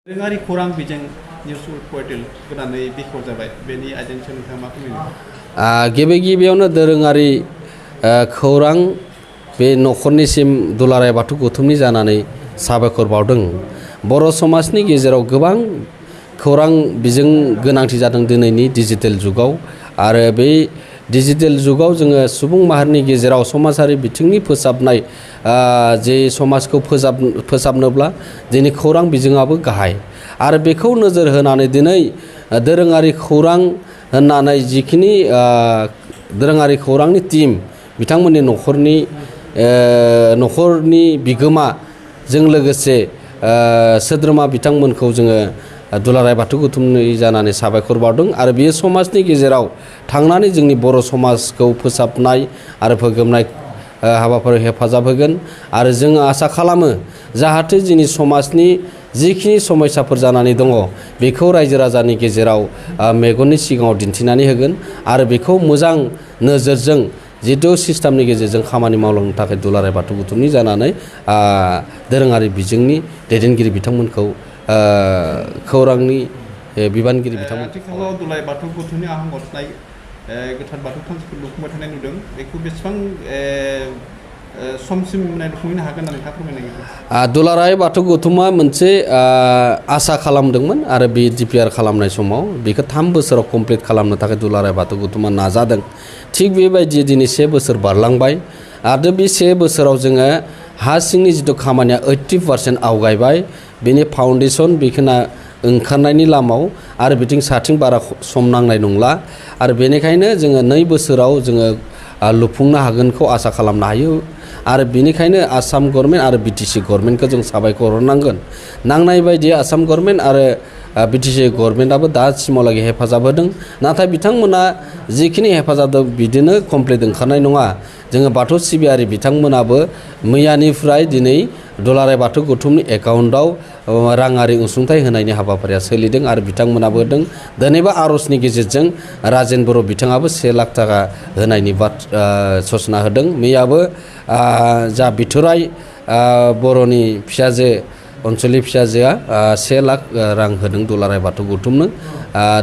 दोरोङारि खौरां बिजों निउस पर्टेल गोदानै बेखेव जाबाय बेनि आयदानि नोंथाङा मा फोरमायनो? गिबियावनो दोरोङारि खौरां बे न'खरनिसिम दुलाराय बाथौ गौथुमनि जानानै साबायखर बावदों। बर' समाजनि गेजेराव गोबां खौरां बिजों गोनांथि जादों दिनैनि डिजिटेल जुगाव आरो बे डिजिटेल जुगाव जोङो सुबुं माहारिनि गेजेराव समाजारि बिथिंनि फोसाबनाय जे समाजखौ फोसाबनोब्ला दिनै खौरां बिजोङाबो गाहाय आरो बेखौ नोजोर होनानै दिनै दोरोङारि खौरां होननानै जिखिनि दोरोङारि खौरांनि टीम बिथांमोननि न'खरनि बिगोमाजों लोगोसे सोद्रोमा बिथांमोनखौ जोङो दुलाराय बाथौ गौथुमनि जानानै साबायखर बावदों आरो बेयो समाजनि गेजेराव थांनानै जोंनि बर' समाजखौ फोसाबनाय आरो फोगोमनाय हाबाफारियाव हेफाजाब होगोन आरो जोङो आसा खालामो जाहाथे जोंनि समाजनि जिखिनि समस्याफोर जानानै दङ बेखौ रायजो राजानि गेजेराव मेगननि सिगाङाव दिन्थिनानै होगोन आरो बेखौ मोजां नोजोरजों जितु सिस्टेमनि गेजेरजों खामानि मावलांनो थाखाय दुलाराय बाथौ गौथुमनि जानानै दोरोङारि बिजोंनि दैदेनगिरि बिथांमोनखौ खौरांनि बिबानगिरि बिथांमोन आथिखालाव दुलाराय बाथौ गौथुमनि आहंआव थानाय गोथार बाथौ थानसालिखौ लुफुंबाय थानाय नुदों बेखौ बेसेबां समसिम लुफुंनो हागोन होननानै नोंथाङा फोरमायनो नागिरदों? दुलाराय बाथौ गौथुमा मोनसे आसा खालामदोंमोन आरो बे DPR खालामनाय समाव बेखौ 3 बोसोराव कमप्लिट खालामनो थाखाय दुलाराय बाथौ गौथुमा नाजादों। थिग बेबायदि दिनै 1 बोसोर बारलांबाय आरो बे 1 बोसोराव जोङो हा सिंनि जिथु खामानिया 80% आवगायबाय बेनि फाउन्डेसन बेखिना ओंखारनायनि लामायाव आरो बिथिं साथिं बारा सम नांनाय नंला आरो बेनिखायनो जोङो 2 बोसोराव जोङो लुफुंनो हागोनखौ आसा खालामनो हायो आरो बेनिखायनो आसाम गभर्नमेन्ट आरो BTC गभर्नमेन्टखौ जों साबायखर हरनांगोन। नांनाय बायदि आसाम गभर्नमेन्ट आरो BTC गभर्नमेन्टआबो दासिमावलागै हेफाजाब होदों नाथाय बिथांमोना जिखिनि हेफाजाब होदों बिदिनो कमप्लिट ओंखारनाय नङा। जोङो बाथौ सिबियारि बिथांमोनाबो मैयानिफ्राय दिनै दुलाराय बाथौ गौथुमनि एकाउन्टआव राङारि अनसुंथाइ होनायनि हाबाफारिया सोलिदों आरो बिथांमोनाबो होदों। दिनैबो आर'जनि गेजेरजों राजेन बर' बिथाङाबो 1 लाख थाखा होनायनि ससना होदों। मैयाबो जा बिथराय बर'नि फिसाजो अनसुलि फिसाजोआ 1 लाख रां होदों दुलाराय बाथौ गौथुमनो।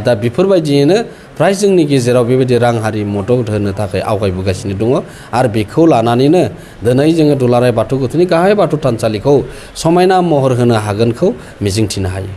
दा बेफोरबायदियैनो फ्राय जोंनि गेजेराव बेबायदि राङारि मदद होनो थाखाय आवगायबोगासिनो दङ आरो बेखौ लानानैनो दिनै जोङो दुलाराय बाथौ गौथुमनि गाहाय बाथौ थानसालिखौ समायना महर होनो हागोनखौ मिजिंथिनो हायो।